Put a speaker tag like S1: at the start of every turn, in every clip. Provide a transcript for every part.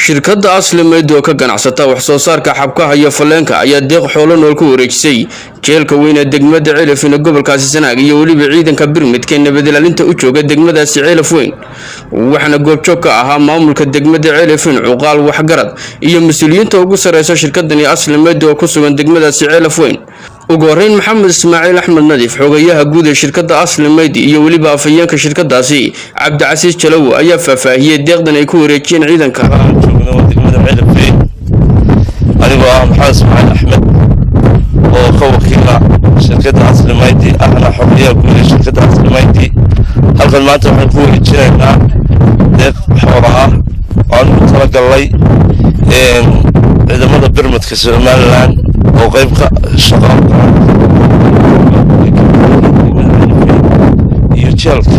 S1: Shirkadda Asli Maydi oo ka ganacsata wax soo saarka xabkaha iyo falleenka ayaa deeq xoolo nool ku wareejisay jeelka weyn ee degmada Ceelafweyn ee gobolkaasi Sanaag iyo weliba ciidanka birmidka ee nabad ilaalinta u jooga degmadaasi Ceelafweyn. Waxaana goobjoog ka ahaa maamulka degmada Ceelafweyn, cuqaal, waxgarad iyo mas-uuliyiinta ugu sareysa shirkadani Asli Maydi oo ku sugan degmadaasi Ceelafweyn. Ugu horeyn, Maxamed Ismaaciil Axmed Nadiif, xogayaha guud ee shirkadda Asli Maydi, iyo weliba afhayeenka shirkadaasi Cabdicasiis Jalowo ayaa faahfaahiyey deeqdan ay ku wareejiyeen ciidanka.
S2: Joogno waa degmada Ceelafweyn. Anigoo ah Maxamed Ismaaciil Axmed oo ka wakiila shirkadda Asli Maydi, ahna xogayaha guud ee shirkadda Asli Maydi, halkan maanta waxaan ku wareejinaynaa deeq xoola ah oo aan ugu talagalnay ciidamada birmadka Somaliland oo qayb ka shaqo degmada iyo jeelka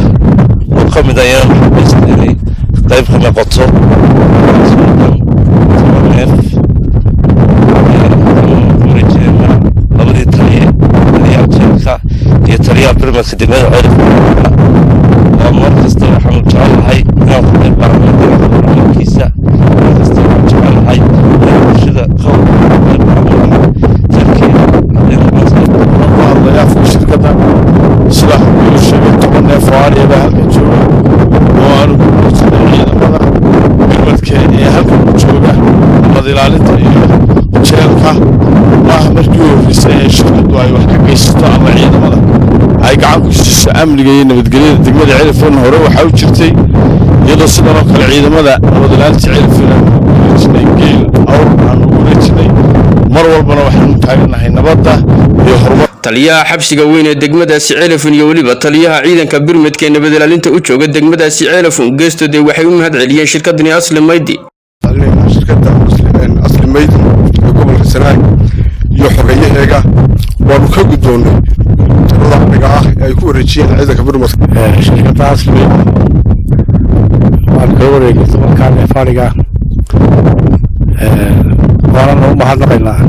S2: oo ka mid ah iyana maxaabiista inay qayb ka noqoto. 10 neef ku wareejinaynaa labadii taliye, taliyaha jeelka iyo taliyaha birmadka degmada Ceelafweyn. Waa mar kasta waxaanu jecelnahay inaan ka qayb qaadano deegaanka horumarkiisa. Mar kasta waxaan jecelnahay inaan bulshada ka qayb qaadano tarkeeda hadday noqoto.
S3: Ku hadlaya afka shirkadda, sida xogiyuu sheegay, 10 neef oo ariya baa halkan jooga oo aanu ku wareejinay ciidamada birmadka ee halkan ku jooga nabad ilaalinta iyo jeelka. Maaha markii u horreysay ee shirkaddu ay wax ka geysato ama ciidamada ay gacan ku siiso amniga iyo nabadgelyada degmada Ceelafweyn. Hore waxaa u jirtay iyadoo sidan oo kale ciidamada nabad ilaalinta Ceelafweyn aanu ugu wareejinay geel, awr aanu ugu wareejinay. Mar walbana waxaanu taagannahay nabadda iyo horumar.
S1: Taliyaha xabsiga weyn ee degmadaasi Ceelafun iyo weliba taliyaha ciidanka birmadka ee nabad ilaalinta u jooga degmadaasi Ceelafun geestoodee waxay u mahad celiyeen shirkadani Asli Maydi.
S4: Shirkadda Asli Maydi ee gobolka Sanaag iyo xogeyaheega waanu ka guddoonnay tirada ariga ah ee ay ku wareejiyeen ciidanka birmadka.
S5: Shirkadda Asli Maydi waan kaga wareegay 10-kaa neef ariga, waana nagu mahadnaqaynaa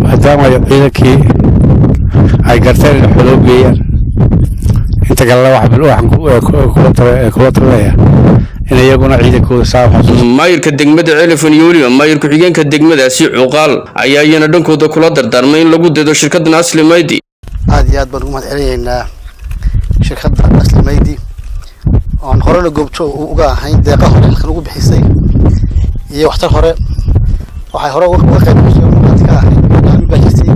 S5: maadaama ciidankii ay garteen inay xooloo geeyaan. Inta kalena waxaan kula talinaya in iyaguna ciidankooda saa xasuus.
S1: Maayirka degmada Ceelafun iyo weliba maayir ku-xigeenka degmadaasi, cuqaal, ayaa iyana dhankooda kula dardaarmay in lagu daydo shirkadan Asli Maydi.
S6: Aad iyo aad baan ugu mahad celinaynaa shirkadda Asli Maydi oon horena goobjoog uga ahayn deeqa hore halkan ugu bixisay iyo waxtar hore. Waxay hore uga qayb gashay, markhaati ka ahayd maalin baa jirtay.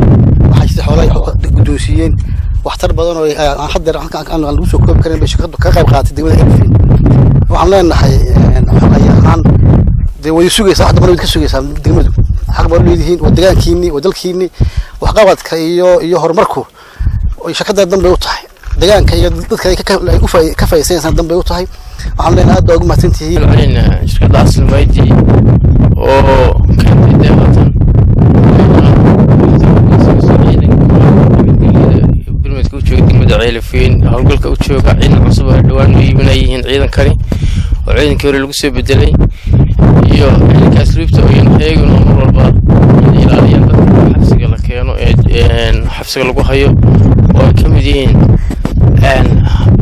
S6: Waxaa jirtay xoolaha ay guddoonsiiyeen, waxtar badan oo aan haddeer halkan aan lagu soo koobi karin bay shirkaddu kaga qayb qaadatay degmada Ceelafweyn. Waxaan leenahay xoghaye ahaan, dee way sugaysaa, wax dambana wayd ka sugaysaa degmadu. Xaq baa u leedihiin, waa degaankiinni, waa dalkiinni. Waxqabadka iyo horumarku shirkadda dan bay u tahay, deegaanka iyo dadka ay ka faa'iidaysanaysaan dan bay u tahay. Waxaan leenahay aad baa ugu mahadsantihiin.
S7: Celina shirkadda Asli Maydi oo keentay deeqatan ciidanka birmadka u jooga degmada Ceelafweyn, howlgalka u jooga. Ciidan cusub oo dhowaan u iibinayihiin ciidankani oo ciidankii hore lagu soo bedelay iyo ciidanka asluubta oo iyana heegan oo mar walba inay ilaaliyaan dadka xabsiga la keeno ee xabsiga lagu hayo, oo ay ka mid yihiin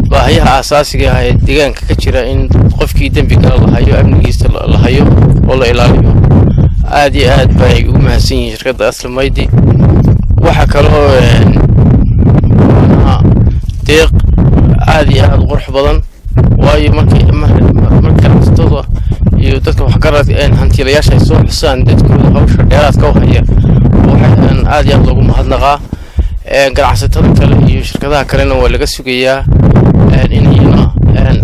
S7: baahiyaha aasaasiga ah ee deegaanka ka jira, in qofkii dembi gala la hayo, amnigiisa la hayo oo la ilaaliyo. Aad iyo aad bay ugu mahadsan yihiin shirkadda Asli Maydi. Waxaa kaloo deeq aad iyo aad u qurux badan, waayo markay marka ganacsatada iyo dadka waxgarad hantiilayaasha ay soo xusaan dadkooda hawsha dheeraadka u haya, waxaa aad iyo aad loogu mahadnaqaa. Ganacsatada kale iyo shirkadaha kalena waa laga sugayaa in iyana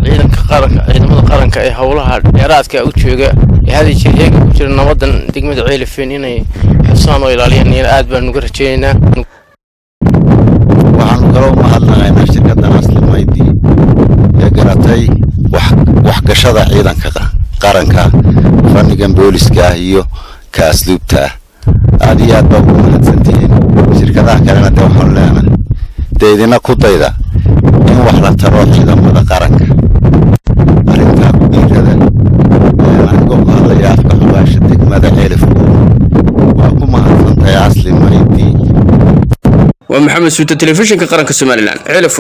S7: ciidanka qaranka, ciidamada qaranka ee howlaha dheeraadka u jooga ee had iyo jeer heega ku jira nabadan degmada Ceelafweyn inay xusaan oo ilaaliyaan, iyana aad baan uga rajaynaynaa.
S8: Waxaanu kaloo mahadnaqaynaa shirkaddan Asli Maydi ee garatay waxgashada ciidanka qaranka, fannigan booliska ah iyo ka asluubta ah. Aad iyo aad baa ugu mahadsantihiin. Shirkadaha kalena dee waxaanu leenahay, dee idina ku dayda in wax la taro ciidamada qaranka, arrintaa ku dhiirada. Anigoo ku hadlaya afka xubaasha degmada Ceelafweyn, waa ku mahadsantahay Asli Maydi.
S1: Waa Maxamed Suute, Telefishinka Qaranka Somaliland, Ceelafweyn.